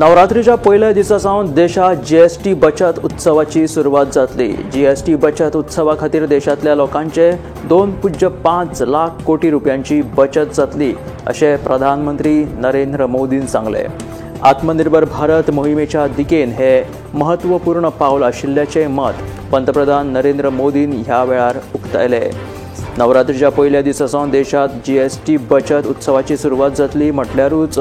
नवरात्रीच्या पयल्या दिसा सावन देशात जीएसटी बचत उत्सवाची सुरवात जातली. जीएसटी बचत उत्सवा खातीर देशांतल्या लोकांचे 2.5 लाख कोटी रुपयांची बचत जातली अशें प्रधानमंत्री नरेंद्र मोदीन सांगलें. आत्मनिर्भर भारत मोहिमेच्या दिकेन हे महत्वपूर्ण पावल आशिल्ल्याचें मत पंतप्रधान नरेंद्र मोदीन ह्या वेळार उक्तायलें. नवरात्रीच्या पयल्या दिसा सावन देशात जीएसटी बचत उत्सवाची सुरवात जातली म्हटल्यारूच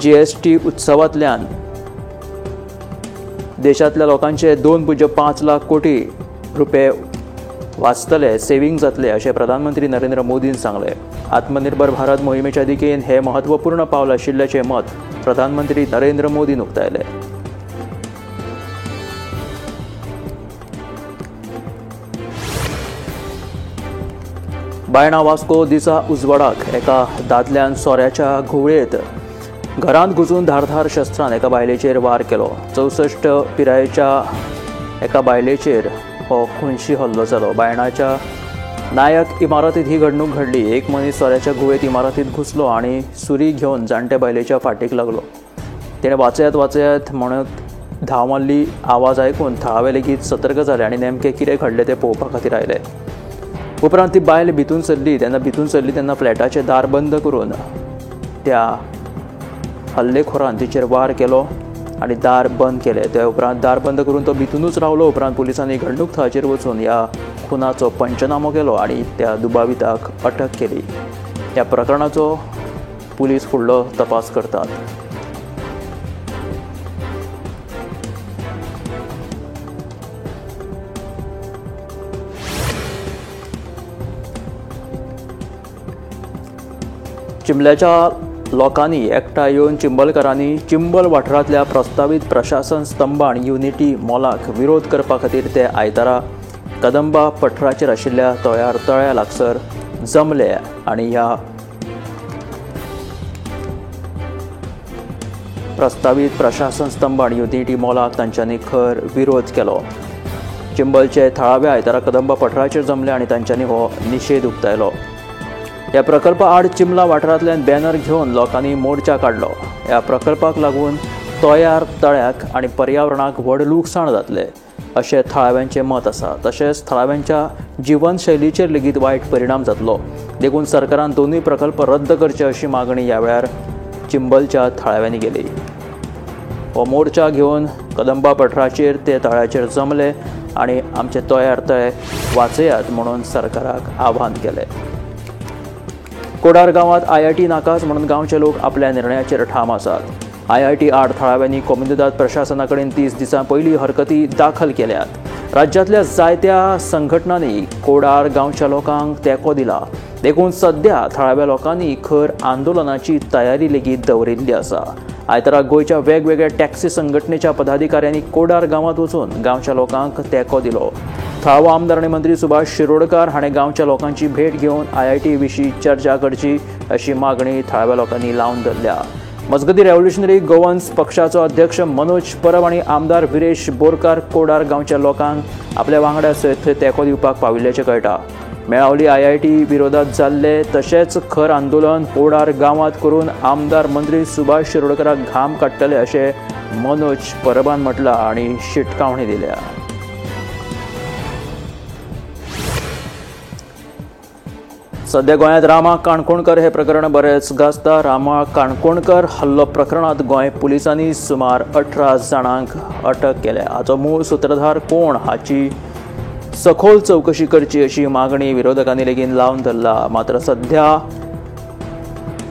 जीएसटी उत्सवांतल्यान देशांतल्या लोकांचे 2.5 लाख कोटी रुपये वाचतले, सेव्हिंग जातले अशें प्रधानमंत्री नरेंद्र मोदीन सांगलें. आत्मनिर्भर भारत मोहिमेच्या दिकेन हे महत्वपूर्ण पावल आशिल्ल्याचें मत प्रधानमंत्री नरेंद्र मोदीन उक्तायलें. बायणा वास्को दिसा उजवाडाक एका दादल्यान सोऱ्याच्या घुंवळेंत घरांत घुसून धारधार शस्त्रान एका बायलेचेर वार केलो. 64 पिरायेच्या एका बायलेचेर हो खुनशी हल्लो जालो. बायणाच्या नायक इमारतींत ही घडणूक घडली. एक मनीस सोऱ्याच्या घुंवळेंत इमारतींत घुसलो आनी सुरी घेवन जाणट्या बायलेच्या फाटीक लागलो. तिणें वाचयात वाचयात म्हणत धांव मारली. आवाज आयकून थळावे लेगीत सतर्क जाले आनी नेमकें कितें घडलें तें पळोवपा खातीर आयले. उपरांत ती बायल भितून सरली. तेन्ना फ्लॅटाचें दार बंद करून त्या हल्लेखोरान तिचेर वार केलो आनी दार बंद केलें. त्या उपरांत दार बंद करून तो भितूनच रावलो. उपरांत पुलिसांनी घडणूक थळाचेर वचून ह्या खुनाचो पंचनामो केलो आनी त्या दुबाविताक अटक केली. ह्या प्रकरणाचो पुलीस फुडलो तपास करतात. चिंबल्याच्या लोकांनी एकठांय येवन चिंबलकारांनी चिंबल वाठारांतल्या प्रस्तावीत प्रशासन स्तंभ आनी युनिटी मॉलाक विरोध करपा खातीर ते आयतारा कदंबा पठाराचेर आशिल्ल्या तोयार तळ्या लागसर जमले आनी ह्या प्रस्तावीत प्रशासन स्तंभ आनी युनिटी मॉलाक तांच्यांनी खर विरोध केलो. चिंबलचे थळावे आयतारा कदंबा पठाराचेर जमले आनी तांच्यांनी हो निशेध उक्तायलो. ह्या प्रकल्पा आड चिंबला वाठारांतल्यान बॅनर घेवन लोकांनी मोर्चा काडलो. ह्या प्रकल्पाक लागून तोयार तळ्याक आनी पर्यावरणाक व्हड लुकसाण जातलें अशें थळाव्यांचें मत आसा. तशेंच थळाव्यांच्या जिवनशैलीचेर लेगीत वायट परिणाम जातलो. देखून सरकारान दोनूय प्रकल्प रद्द करचे अशी मागणी ह्या वेळार चिंबलच्या थळाव्यांनी केली. हो मोर्चा घेवन कदंबा पठाराचेर ते तळ्याचेर जमले आनी आमचे तोयार तळे वाचयात म्हणून सरकाराक आव्हान केलें. कोडार गांवांत आयआयटी नाकाच म्हणून गांवचे लोक आपल्या निर्णयाचेर ठाम आसात. आयआयटी आड थळाव्यांनी कोमुनिदाद प्रशासना कडेन 30 दिसां पयलीं हरकती दाखल केल्यात. राज्यांतल्या जायत्या संघटनांनी कोडार गांवच्या लोकांक तेंको दिला. देखून सध्या थळाव्या लोकांनी खर आंदोलनाची तयारी लेगीत दवरिल्ली आसा. आयतारा गोंयच्या वेगवेगळ्या टॅक्सी संघटनेच्या पदाधिकाऱ्यांनी कोडार गांवांत वचून गांवच्या लोकांक तेंको दिलो. थळावो आमदार आनी मंत्री सुभाष शिरोडकार हाणें गांवच्या लोकांची भेट घेवन आयआयटी विशीं चर्चा करची अशी मागणी थळाव्या लोकांनी लावन धरल्या. मजगतीं रेव्होल्युशनरी गोवन्स पक्षाचो अध्यक्ष मनोज परब आनी आमदार विरेश बोरकार कोडार गांवच्या लोकांक आपल्या वांगडा सयत थंय तेंको दिवपाक पाविल्ल्याचें कळटा. मेळावली आयआयटी विरोधात जाल्ले तशेंच खर आंदोलन कोडार गांवांत करून आमदार मंत्री सुभाष शिरोडकराक घाम काडटले अशें मनोज परबान म्हटलां आनी शिटकावणी दिल्या. सध्या गोंयांत रामा काणकोणकर हे प्रकरण बरेंच गाजता. रामा काणकोणकर हल्लो प्रकरणांत गोंय पुलिसांनी सुमार 18 जाणांक अटक केल्या. हाचो मूळ सुत्रधार कोण हाची सखोल चवकशी करची अशी मागणी विरोधकांनी लेगीत लावन धरला. मात्र सध्या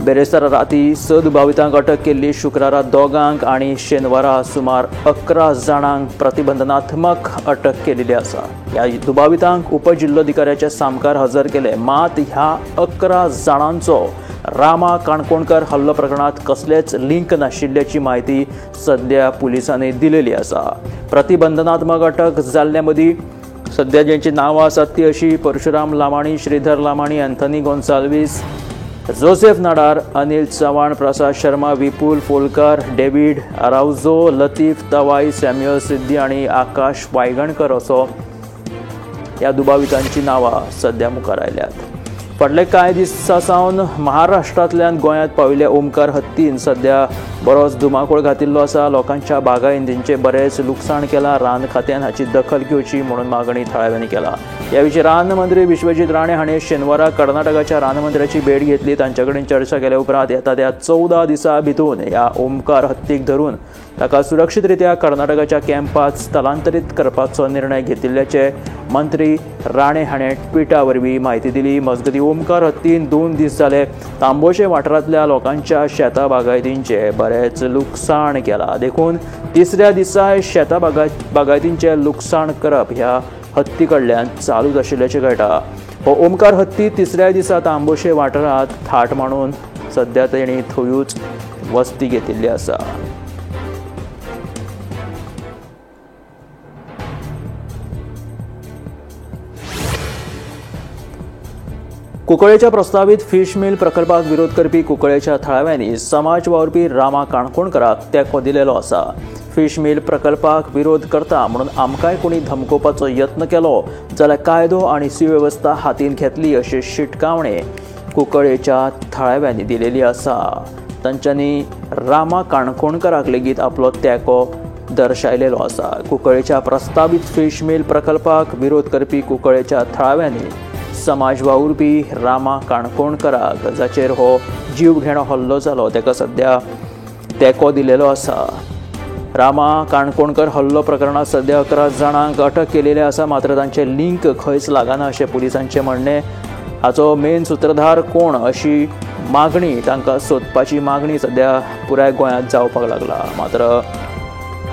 बेरेस्तारा राती 6 दुबावितांक अटक केल्ली. शुक्रारा 2 आनी शेनवारा सुमार 11 जाणांक प्रतिबंधनात्मक अटक केल्ली आसा. ह्या दुबावितांक उपजिल्लोधिकाऱ्याच्या सामकार हजर केले. मात ह्या 11 जाणांचो रामा काणकोणकर हल्लो प्रकरणात कसलेच लिंक नाशिल्ल्याची म्हायती सध्या पुलिसांनी दिलेली आसा. प्रतिबंधनात्मक अटक जाल्ल्या मदीं सध्या ज्यांची नांवां आसात ती अशी: परशुराम लामाणी, श्रीधर लामाणी, अँथनी गोन्साल्वीस, जोसेफ नाडार, अनिल चव्हाण, प्रसाद शर्मा, विपुल फोलकर, डेव्हिड आराउजो, लतीफ तवाई, सॅम्युअल सिद्दी आनी आकाश वायगणकर असो ह्या दुबावितांची नांवां सध्या मुखार आयल्यात. फाटले कांय दिसां सावन महाराष्ट्रांतल्यान गोंयांत पाविल्ल्या ओमकार हत्तीन सध्या बरोच धुमाकूळ घातिल्लो आसा. लोकांच्या बागायतींचें बरेंच लुकसाण केलां. रान खात्यान हाची दखल घेवची म्हणून मागणी थळाव्यांनी केला. ह्या विशीं रान मंत्री विश्वजीत राणे हांणी शेनवारा कर्नाटकाच्या रानमंत्र्याची भेट घेतली. तांचे कडेन चर्चा केल्या उपरांत येता त्या 14 दिसां भितून ह्या ओमकार हत्तीक धरून ताका सुरक्षीतरित्या कर्नाटकाच्या कॅम्पात स्थलांतरीत करपाचो निर्णय घेतिल्ल्याचे मंत्री राणे हाणें ट्विटा वरवीं म्हायती दिली. मजगतीं ओमकार हत्तीन 2 दीस जाले तांबोशे वाठारांतल्या लोकांच्या शेता बागायतींचें बरेंच लुकसाण केलां. देखून तिसऱ्या दिसाय शेता बागायतींचें लुकसाण करप ह्या हत्ती कडल्यान चालूच आशिल्ल्याचें कळटा. हो ओमकार हत्ती तिसऱ्या दिसा तांबोशे वाठारांत थाट मांडून सध्या तेणी थंयूच वस्ती घेतिल्ली आसा. कुंकळेच्या प्रस्तावीत फिश मिल प्रकल्पाक विरोध करपी कुंकळेच्या थळाव्यांनी समाज वावुरपी रामा काणकोणकराक तेंको दिलेलो आसा. फिश मिल प्रकल्पाक विरोध करता म्हणून आमकांय कोणी धमकोवपाचो यत्न केलो जाल्यार कायदो आनी सुवेवस्था हातीन घेतली अशी शिटकावणी कुंकळेच्या थळाव्यांनी दिलेली आसा. तांच्यांनी रामा काणकोणकराक लेगीत आपलो तेंको दर्शायलेलो आसा. कुंकळेच्या प्रस्तावीत फिश मिल प्रकल्पाक विरोध करपी कुंकळेच्या थळाव्यांनी समाज वावुरपी रामा काणकोणकराक जाचेर हो जीव घेणो हल्लो जालो ताका सध्या तेंको दिलेलो आसा. रामा काणकोणकर हल्लो प्रकरणात सध्या 11 जाणांक अटक केलेली आसा. मात्र तांचे लिंक खंयच लागना अशें पुलिसांचें म्हणणें. हाचो मेन सुत्रधार कोण अशी मागणी तांकां सोदपाची मागणी सध्या पुराय गोंयांत जावपाक लागला. मात्र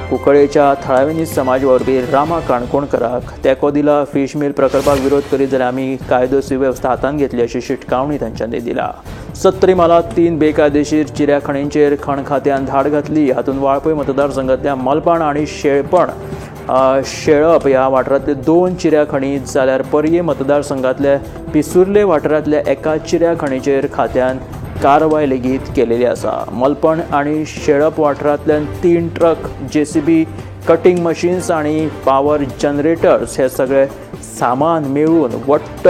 कुंकळेच्या थळाव्यांनी समाज वावुरपी रामा काणकोणकराक तेंको दिला. फिश मिल प्रकल्पाक विरोध करीत जाल्यार आमी कायदो सुवेवस्था हातांत घेतली अशी शिटकावणी तांच्यांनी दिला. सत्तरी म्हालांत 3 बेकायदेशीर चिऱ्या खणींचेर खण खात्यान धाड घातली. हातूंत वाळपय मतदारसंघांतल्या मलपाण आनी शेळप ह्या वाठारांतले 2 चिऱ्या खणी जाल्यार पर्ये मतदारसंघांतल्या पिसुर्ले वाठारांतल्या एका चिऱ्या खणीचेर खात्यान कारवाय लेगीत केलेली आसा. मलपण आनी शेळप वाठारांतल्यान 3 ट्रक, जेसीबी, कटिंग मशीन्स आनी पावर जनरेटर्स हे सगळे सामान मेळून वट्ट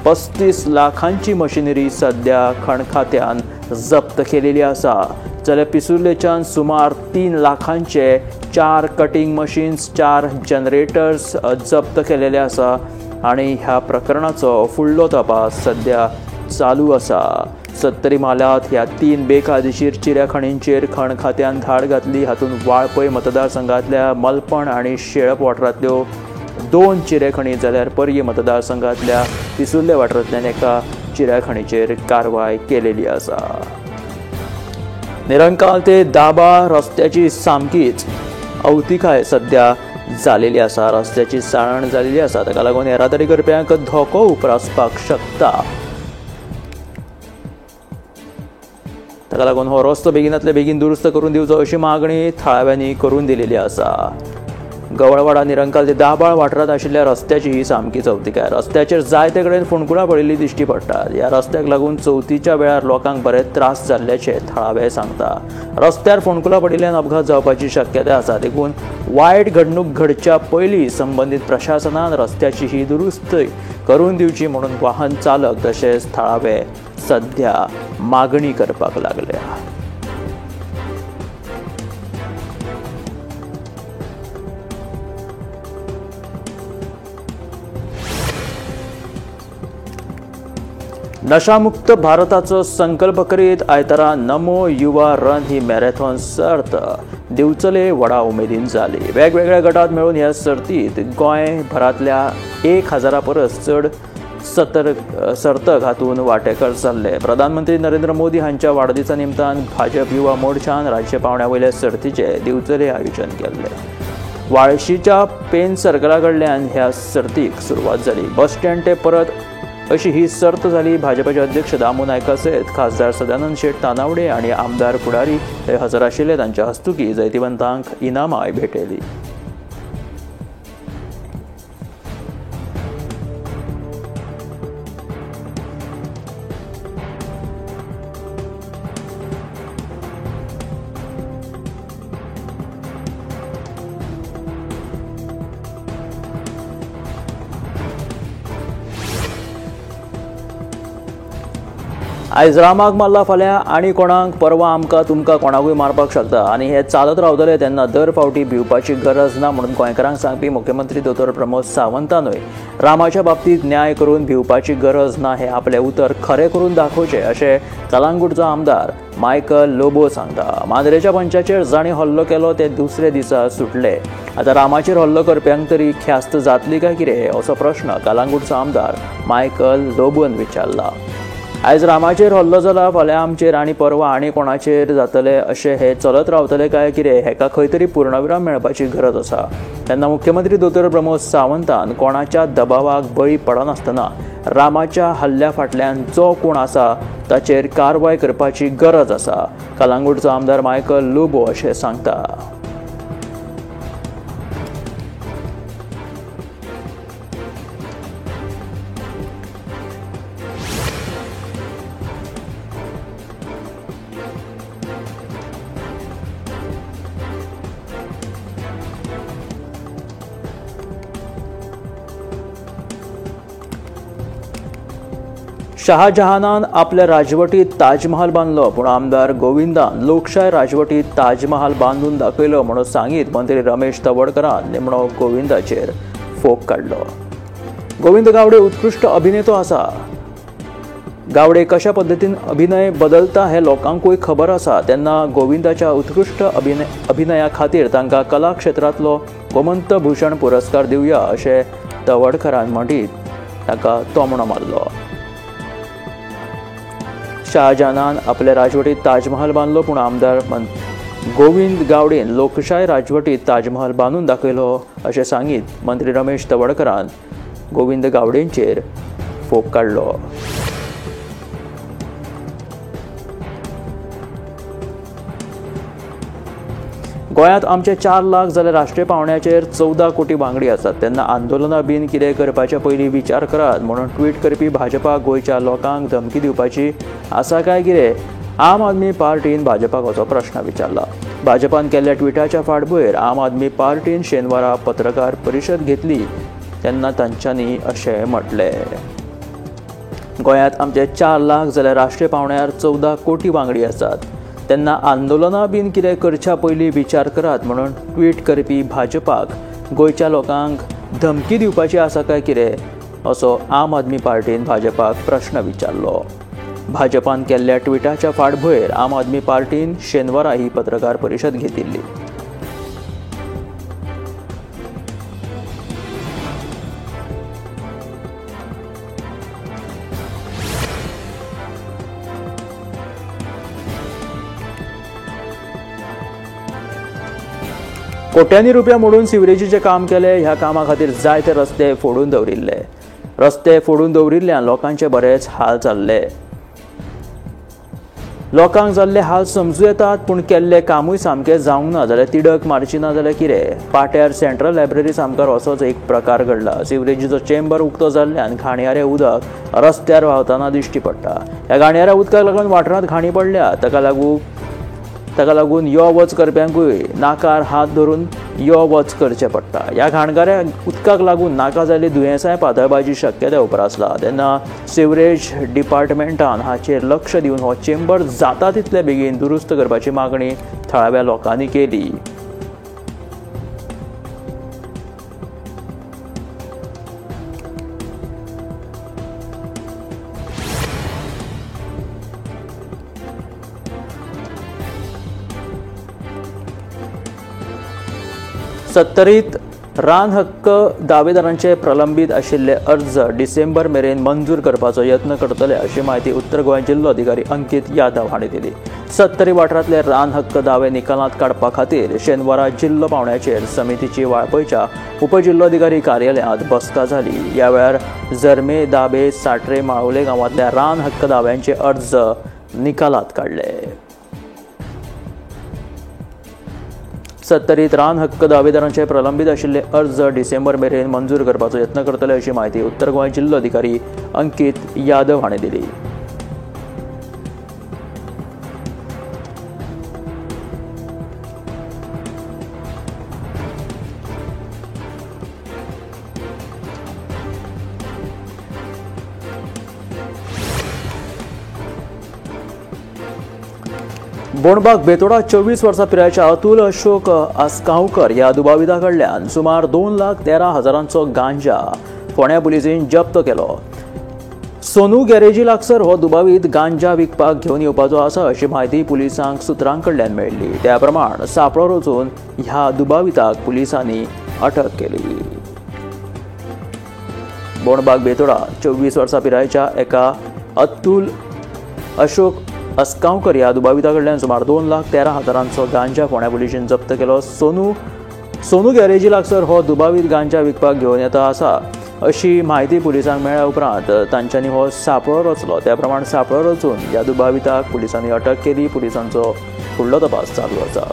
35 लाखांची मशिनरी सध्या खण खात्यान जप्त केलेली आसा. जाल्यार पिसुर्लेच्यान सुमार 3 लाखांचे 4 कटिंग मशीन्स, 4 जनरेटर्स जप्त केलेले आसा आनी ह्या प्रकरणाचो फुडलो तपास सध्या चालू आसा. सत्तरी म्हालांत ह्या 3 बेकायदेशीर चिऱ्या खणींचेर खण खात्यान धाड घातली. हातूंत वाळपय मतदारसंघांतल्या मलपण आनी शेळप वाठारांतल्यो 2 चिरे खणी जाल्यार पर्ये मतदारसंघांतल्या पिसुर्ले वाठारांतल्यान एका चिऱ्या खणीचेर कारवाय केलेली आसा. निरंकाल ते दाबा रस्त्याची सामकीच अवतिकाय सध्या जालेली आसा. रस्त्याची साळण जालेली आसा. ताका लागून येरादारी करप्यांक धोको उप्रासपाक शकता. ताका लागून हो रस्तो बेगिनातले बेगीन दुरुस्त करून दिवचो अशी मागणी थळाव्यांनी करून दिलेली आसा. गवळवाडा निरंकाल ते दाबाळ वाठारांत आशिल्ल्या रस्त्याची ही सामकी चवतिकाय. रस्त्याचेर जायते कडेन फोंडकुलां पडिल्ली दिश्टी पडटात. ह्या रस्त्याक लागून चवथीच्या वेळार लोकांक बरेच त्रास जाल्ल्याचे थळावे सांगता. रस्त्यार फोंडकुलां पडिल्ल्यान अपघात जावपाची शक्यताय आसा. देखून वायट घडणूक घडच्या पयलीं संबंदीत प्रशासनान रस्त्याची ही दुरुस्ती करून दिवची म्हणून वाहन चालक तशेंच थळावे सध्या मागणी करपाक लागल्या. नशामुक्त भारताचो संकल्प करीत आयतारा नमो युवा रन ही मॅरेथॉन सर्त दिवचले व्हडा उमेदीन जाली. वेगवेगळ्या गटात मेळून ह्या सर्तीत गोंयभरांतल्या 1000 परस चड सर्तक हातूंत वांटेकार जाल्ले. प्रधानमंत्री नरेंद्र मोदी हांच्या वाडदिसा निमतान भाजप युवा मोर्चान राज्य पावंड्या वयल्या सर्तीचें दिवचले आयोजन केल्लें. वाळशीच्या पेन सर्कला कडल्यान ह्या सर्तीक सुरवात जाली. बस स्टँड ते परत अशी ही सर्त जाली. भाजपाचे अध्यक्ष दामू नायका सयत खासदार सदानंद शेट तानावडे आनी आमदार फुडारी हे हजर आशिल्ले. तांच्या हस्तुकी जैतिवंतांक इनामांय भेटयली. आयज रामाक मारला, फाल्यां आनी कोणाक, परवा आमकां तुमकां कोणाकूय मारपाक शकता आनी हे चालत रावतले तेन्ना दर फावटी भिवपाची गरज ना म्हणून गोंयकारांक सांगपी मुख्यमंत्री दोतोर प्रमोद सावंतानूय रामाच्या बाबतींत न्याय करून भिवपाची गरज ना हे आपलें उतर खरें करून दाखोवचें अशें कलांगूटचो आमदार मायकल लोबो सांगता. मांद्रेच्या पंचाचेर जांणी हल्लो केलो ते दुसरे दिसा सुटले. आतां रामाचेर हल्लो करप्यांक तरी ख्यास्त जातली काय कितें असो प्रश्न कलांगूटचो आमदार मायकल लोबोन विचारला. आयज रामाचेर हल्लो जाला, फाल्यां आमचेर आनी परवा आनी कोणाचेर जातले अशें हे चलत रावतले काय कितें हेका खंय तरी पूर्णविराम मेळपाची गरज आसा. तेन्ना मुख्यमंत्री दोतोर प्रमोद सावंतान कोणाच्या दबावाक बळी पडनासतना रामाच्या हल्ल्या फाटल्यान जो कोण आसा ताचेर कारवाय करपाची गरज आसा, कलांगूटचो आमदार मायकल लोबो अशें सांगता. शहाजहानान आपल्या राजवटीत ताजमहाल बांदलो, पूण आमदार गोविंदान लोकशाय राजवटीत ताजमहाल बांदून दाखयलो म्हणून सांगीत मंत्री रमेश तवडकरान निमणो गोविंदाचेर फोग काडलो. गोविंद गावडे उत्कृश्ट अभिनेतो आसा. गावडे कशा पद्दतीन अभिनय बदलता हे लोकांकूय खबर आसा. तेन्ना गोविंदाच्या उत्कृश्ट अभिनया खातीर तांकां कला क्षेत्रांतलो गोमंत भूषण पुरस्कार दिवया अशें तवडकरान म्हणीत ताका तोमणो मारलो. शहाजहानान आपल्या राजवटीत ताजमहाल बांदलो, पूण आमदार गोविंद गावडेन लोकशाय राजवटीत ताजमहाल बांदून दाखयलो अशें सांगीत मंत्री रमेश तवडकरान गोविंद गावडेंचेर फोग काडलो. गोंयांत आमचे 4 लाख जाल्यार राष्ट्रीय पावंड्याचेर 14 कोटी वांगडी आसात. तेन्ना आंदोलनां बीन कितें करपाचे पयलीं विचार करात म्हणून ट्वीट करपी भाजपा गोंयच्या लोकांक धमकी दिवपाची आसा काय कितें, आम आदमी पार्टीन भाजपाक असो प्रश्न विचारला. भाजपान केल्ल्या ट्विटाच्या फाटभुंयेर आम आदमी पार्टीन शेनवारा पत्रकार परिशद घेतली तेन्ना तांच्यांनी अशें म्हटलें. गोंयांत आमचे 4 लाख जाल्यार राष्ट्रीय पावंड्यार 14 कोटी वांगडी आसात. तेन्ना आंदोलनां बीन कितें करच्या पयलीं विचार करात म्हणून ट्वीट करपी भाजपाक गोंयच्या लोकांक धमकी दिवपाची आसा काय कितें असो आम आदमी पार्टीन भाजपाक प्रश्न विचारलो. भाजपान केल्ल्या ट्विटाच्या फाटभुंयेर आम आदमी पार्टीन शेनवारा ही पत्रकार परिशद घेतिल्ली. कोट्यांनी रुपया मोडून सिवरेजीचें काम केलें. ह्या कामा खातीर जायते रस्ते फोडून दवरिल्ले. रस्ते फोडून दवरिल्ल्यान लोकांचे बरेच हाल जाल्ले. लोकांक जाल्ले हाल समजू येतात, पूण केल्लें कामूय सामकें जावंक ना जाल्यार तिडक मारची ना जाल्यार कितें. पाट्यार सेंट्रल लायब्ररी सामकार असोच एक प्रकार घडला. सिवरेजीचो चेंबर उक्तो जाल्ल्यान घाणयारें उदक रस्त्यार व्हांवतना दिश्टी पडटा. ह्या घाणयाऱ्या उदकाक लागून वाठारांत घाणी पडल्या. ताका लागून यो वच करप्यांकूय नाकार हात धरून यो वच करचें पडटा. ह्या घाणयाऱ्या उदकाक लागून नाका जाल्ली दुयेंसांय पातळपाची शक्यताय उप्रासला. तेन्ना सिवरेज डिपार्टमेंटान हाचेर लक्ष दिवन हो चेंबर जाता तितले बेगीन दुरुस्त करपाची मागणी थळाव्या लोकांनी केली. सत्तरीत रान हक्क दावेदारांचे प्रलंबीत आशिल्ले अर्ज डिसेंबर मेरेन मंजूर करपाचो यत्न करतले अशी म्हायती उत्तर गोंय जिल्लो अधिकारी अंकित यादव हांणी दिली. सत्तरी वाठारांतले रान हक्क दावे निकालांत काडपा खातीर शेनवारा जिल्लो पावंड्याचेर समितीची वाळपयच्या उपजिल्लोधिकारी कार्यालयांत बसका जाली. ह्या वेळार जर्मे, दाबे, साट्रे, माळवले गांवांतल्या रान हक्क दाव्यांचे अर्ज निकालांत काडले. सत्तरीत रान हक्क दावेदारांचे प्रलंबीत आशिल्ले अर्ज डिसेंबर मेरेन मंजूर करपाचो यत्न करतले अशी म्हायती उत्तर गोंय जिल्लोधिकारी अंकित यादव हांणी दिली. बोणबाग बेतोडा 24 वर्सां पिरायेच्या अतुल अशोक आसगांवकर ह्या दुबाविता कडल्यान सुमार 2,13,000 गांजा फोंड्या पुलिसेन जप्त केलो. सोनू गॅरेजी लागसर हो दुबावीत गांजा विकपाक घेवन येवपाचो आसा अशी म्हायती पुलिसांक सुत्रां कडल्यान मेळ्ळी. त्या प्रमाण सापळो रचून ह्या दुबाविताक पुलिसांनी अटक केली. बोणबाग बेतोडा 24 वर्सां पिरायेच्या एका अतुल अशोक आसगांवकर ह्या दुबाविता कडल्यान सुमार 2,13,000 गांजा फोंड्या पुलिशेन जप्त केलो. सोनू गॅरेजी लागसर हो दुबावीत गांजा विकपाक घेवन येता आसा अशी म्हायती पुलिसांक मेळ्ळ्या उपरांत तांच्यांनी हो सापळो रचलो. त्या प्रमाण सापळो रचून ह्या दुबाविताक पुलिसांनी अटक केली. पुलिसांचो फुडलो तपास चालू आसा.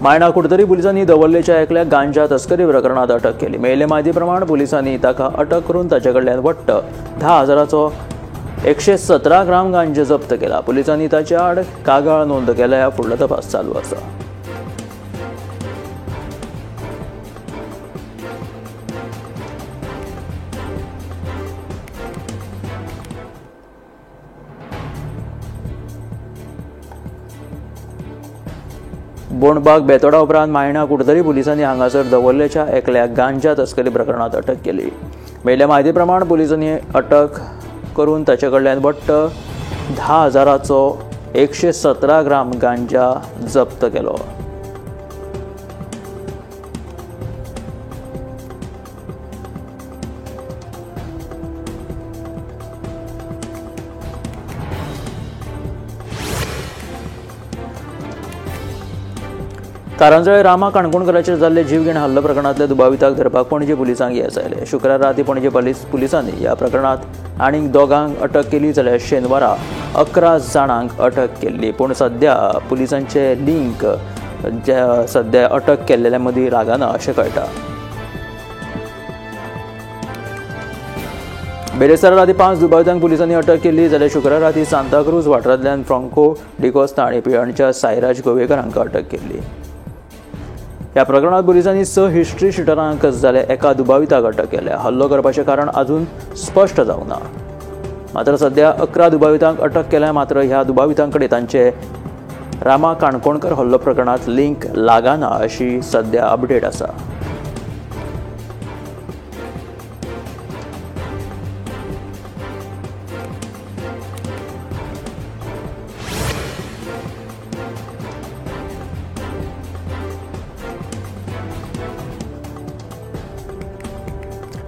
मायणा कुडतरी पुलिसांनी दवर्लेच्या एकल्या गांजा तस्करी प्रकरणात अटक केली. मेळिल्ले म्हायती प्रमाण पुलिसांनी ताका अटक करून ताचे कडल्यान वट्ट 10,000चो 117 ग्राम गांजा जप्त केला. पुलिसांनी ताचे आड कागाळ नोंद केल्या. फुडलो तपास चालू आसा. बोणबाग बेतोडा उपरांत मायणा कुडतरी पुलिसांनी हांगासर दवर्लेच्या एकल्या गांजा तस्करी प्रकरणात अटक केली. मेळिल्ल्या म्हायती प्रमाण पुलिसांनी अटक करून ताचे कडल्यान वट्ट 10,000चो 117 ग्राम गांजा जप्त केलो. कारंजळे रामा काणकोणकराचेर जाल्ले जीवघेण हल्लो प्रकरणांतल्या दुबाविताक धरपाक पणजे पुलिसांक येस आयलें. शुक्रार राती पणजे पुलिसांनी ह्या प्रकरणांत आनीक दोगांक अटक केली जाल्यार शेनवारा 11 जाणांक अटक केल्ली. पूण सद्या पुलिसांचे लिंक सद्या अटक केल्ल्या मदीं लागना अशें कळटा. बेरेस्तारा राती 5 दुबावितांक पुलिसांनी अटक केली जाल्यार शुक्रार राती सांताक्रूज वाठारांतल्यान फ्रांको डिकोस्ता आनी पिळर्णच्या साईराज गोवेकर हांकां अटक केल्ली. ह्या प्रकरणात पुलिसांनी 6 हिस्ट्री शिटरांक जाल्यार एका दुबाविताक अटक केल्या. हल्लो करपाचें कारण अजून स्पश्ट जावंक ना. मात्र सद्या 11 दुबावितांक अटक केल्या. मात्र ह्या दुबावितां कडेन तांचे रामा काणकोणकर हल्लो प्रकरणात लिंक लागना अशी सद्या अपडेट आसा.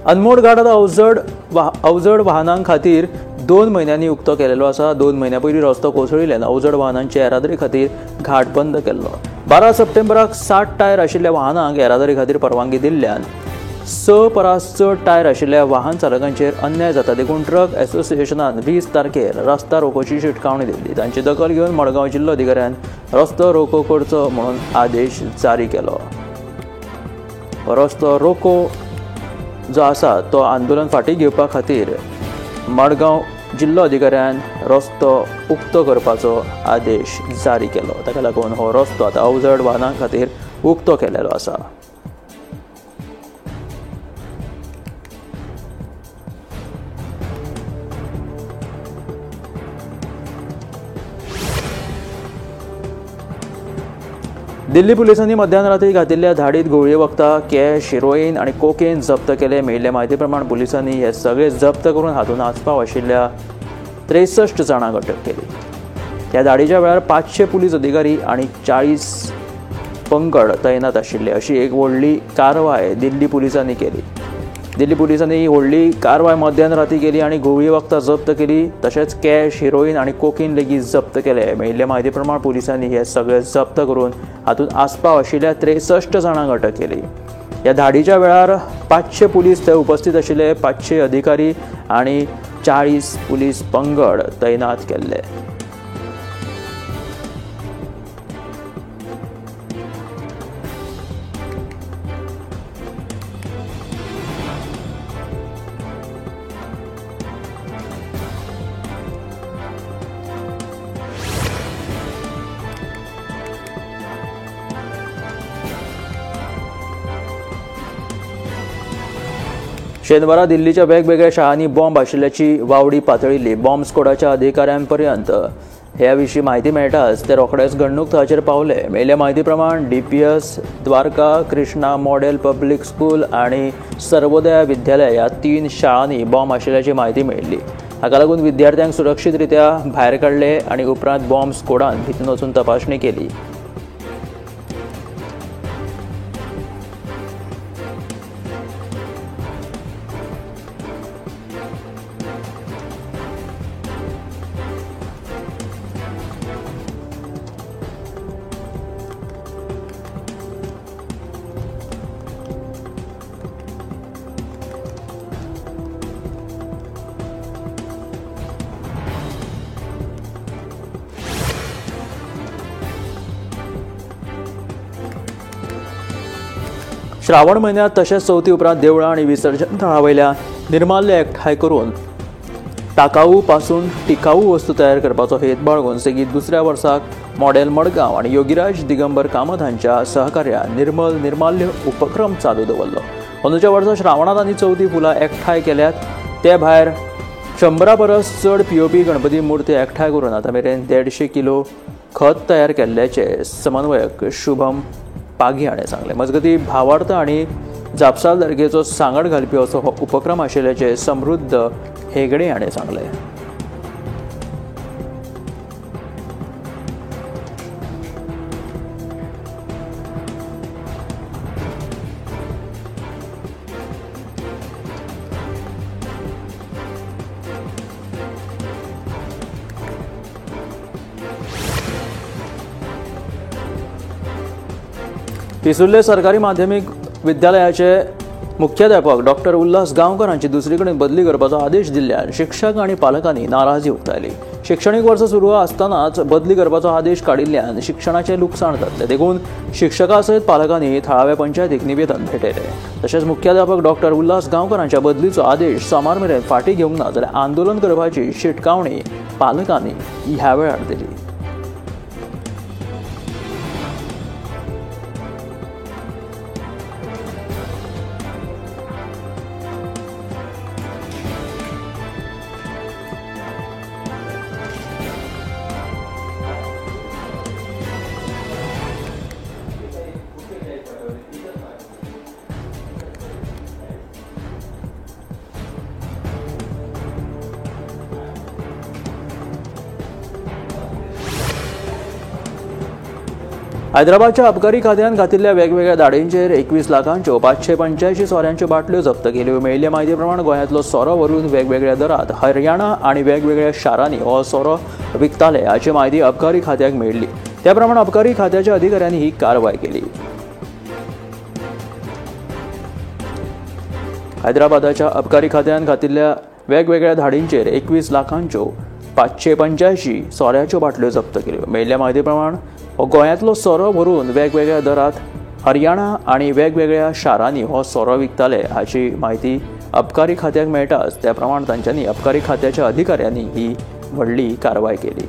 अनमोड घाट आतां अवजड वाहनां खातीर 2 म्हयन्यांनी उक्तो केलेलो आसा. 2 म्हयन्यां पयलीं रस्तो कोसळिल्ल्यान अवजड वाहनांचे येरादारी खातीर घाट बंद केल्लो. 12 सप्टेंबराक 60 टायर आशिल्ल्या वाहनांक येरादारी खातीर परवानगी दिल्ल्यान 6 परस चड टायर आशिल्ल्या वाहन चालकांचेर अन्याय जाता देखून ट्रक एसोसिएशनान 20 तारखेर रस्ता रोकोची शिटकावणी दिल्ली. तांची दखल घेवन मडगांव जिल्लो अधिकाऱ्यान रस्तो रोको करचो म्हणून आदेश जारी केलो. रस्तो रोको जो आसा तो आंदोलन फाटीं घेवपा खातीर मडगांव जिल्लो अधिकाऱ्यान रस्तो उक्तो करपाचो आदेश जारी केलो. ताका लागून हो रस्तो आतां अवजड वाहनां खातीर उक्तो केलेलो आसा. दिल्ली पुलिसांनी मध्यान राती घातिल्ल्या धाडीत घुंवळे वखदां, कॅश, हिरोईन आनी कोकेन जप्त केले. मेळिल्ले म्हायती प्रमाण पुलिसांनी हे सगळे जप्त करून हातूंत आस्पाव आशिल्ल्या 63 जाणांक अटक केली. ह्या धाडीच्या वेळार 500 पुलीस अधिकारी आनी 40 पंगड तैनात आशिल्ले अशी एक व्हडली कारवाय दिल्ली पुलिसांनी केली. दिल्ली पुलिसांनी ही व्हडली कारवाय मध्यान राती केली आनी घुंवळी वखदां जप्त केली. तशेंच कॅश, हिरोईन आनी कोकीन लेगीत जप्त केले. मेळिल्ले म्हायती प्रमाण पुलिसांनी हे सगळे जप्त करून हातूंत आस्पाव आशिल्ल्या 63 जाणांक अटक केली. ह्या धाडीच्या वेळार 500 पुलीस थंय उपस्थित आशिल्ले, 500 अधिकारी आनी 40 पुलीस पंगड तैनात केल्ले. शेनवारा दिल्लीच्या वेगवेगळ्या शाळांनी बॉम्ब आशिल्ल्याची वावडी पातळिल्ली. बॉम्ब स्क्वॉडाच्या अधिकाऱ्यांपर्यंत ह्या विशीं म्हायती मेळटाच ते रोखडेच घडणूक थळाचेर पावले. मेळिल्ल्या म्हायती प्रमाण DPS, Dwarka, Krishna model public school आनी सर्वोदया विद्यालय ह्या 3 शाळांनी बॉम्ब आशिल्ल्याची म्हायती मेळिल्ली. हाका लागून विद्यार्थ्यांक सुरक्षीतरित्या भायर काडले आनी उपरांत बॉम्ब स्क्वॉडान भितर वचून तपासणी केली. श्रावण म्हयन्यांत तशेंच चवथी उपरांत देवळां आनी विसर्जन थळा वयल्या निर्माल्य एकठांय करून टाकाऊ पासून टिकाऊ वस्तू तयार करपाचो हेत बाळगून सेगीत दुसऱ्या वर्साक मॉडेल मडगांव आनी योगीराज दिगंबर कामत हांच्या सहकार्यान निर्मल निर्माल्य उपक्रम चालू दवरलो. अंदूच्या वर्सा श्रावणांत आनी चवथी फुलां एकठांय केल्यात. ते भायर 100 परस चड पीओपी गणपती मूर्ती एकठांय करून आतां मेरेन 150 किलो खत तयार केल्ल्याचे समन्वयक शुभम पागी हाणें सांगलें. मजगतीं भावार्थ आनी जापसालदारकेचो सांगड घालपी असो हो उपक्रम आशिल्ल्याचें समृद्ध हेगडे हाणें सांगलें. पिसुर्ले सरकारी माध्यमीक विद्यालयाचे मुख्याध्यापक डॉक्टर उल्हास गांवकर हांची दुसरे कडेन बदली करपाचो आदेश दिल्ल्यान शिक्षक आनी पालकांनी नाराजी उक्तायली. शिक्षणीक वर्स सुरू आसतनाच बदली करपाचो आदेश काडिल्ल्यान शिक्षणाचें लुकसाण जातलें, देखून शिक्षकां सयत पालकांनी थळाव्या पंचायतीक निवेदन भेटयलें. तशेंच मुख्याध्यापक डॉक्टर उल्हास गांवकर हांच्या बदलीचो आदेश सोमार मेरेन फाटीं घेवंक ना जाल्यार आंदोलन करपाची शिटकावणी पालकांनी ह्या वेळार दिली. हैदराबादच्या अबकारी खात्यान घातिल्ल्या वेगवेगळ्या धाडींचेर 21 लाखांच्यो 585 सोऱ्यांच्यो बाटल्यो जप्त केल्यो. मेळिल्ले म्हायती प्रमाण गोंयांतलो सोरो व्हरून वेगवेगळ्या दरांत हरियाणा आनी वेगवेगळ्या शारांनी हो सोरो विकताले हाची म्हायती अबकारी खात्याक मेळिल्ली. त्या प्रमाण अबकारी खात्याच्या अधिकाऱ्यांनी ही कारवाय केली. हैदराबादाच्या अबकारी खात्यान घातिल्ल्या वेगवेगळ्या धाडींचेर 21 लाखांच्यो 585 सोऱ्याच्यो बाटल्यो जप्त केल्यो. मेळिल्ल्या म्हायती प्रमाण गोंयांतलो सोरो व्हरून वेगवेगळ्या दरांत हरियाणा आनी वेगवेगळ्या शारांनी हो सोरो विकताले हाची म्हायती अबकारी खात्याक मेळटाच त्या प्रमाण तांच्यांनी अबकारी खात्याच्या अधिकाऱ्यांनी ही व्हडली कारवाय केली.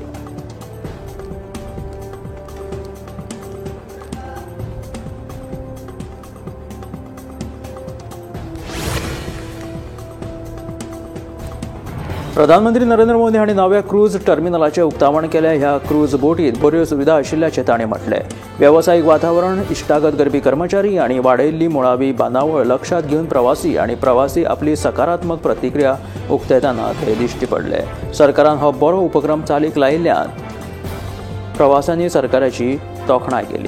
प्रधानमंत्री नरेंद्र मोदी हांणी नव्या क्रूज टर्मिनलाचें उक्तावण केलें. ह्या क्रूज बोटीत बऱ्यो सुविधा आशिल्ल्याचें ताणें म्हटलें. वेवसायीक वातावरण, इश्टागत करपी कर्मचारी आनी वाडयल्ली मुळावी बांदावळ लक्षांत घेवन प्रवासी आनी प्रवासी आपली सकारात्मक प्रतिक्रिया उक्तायतना थंय दिश्टी पडले. सरकारान हो बरो उपक्रम चालीक लायिल्ल्यान प्रवाशांनी सरकाराची तोखणाय केली.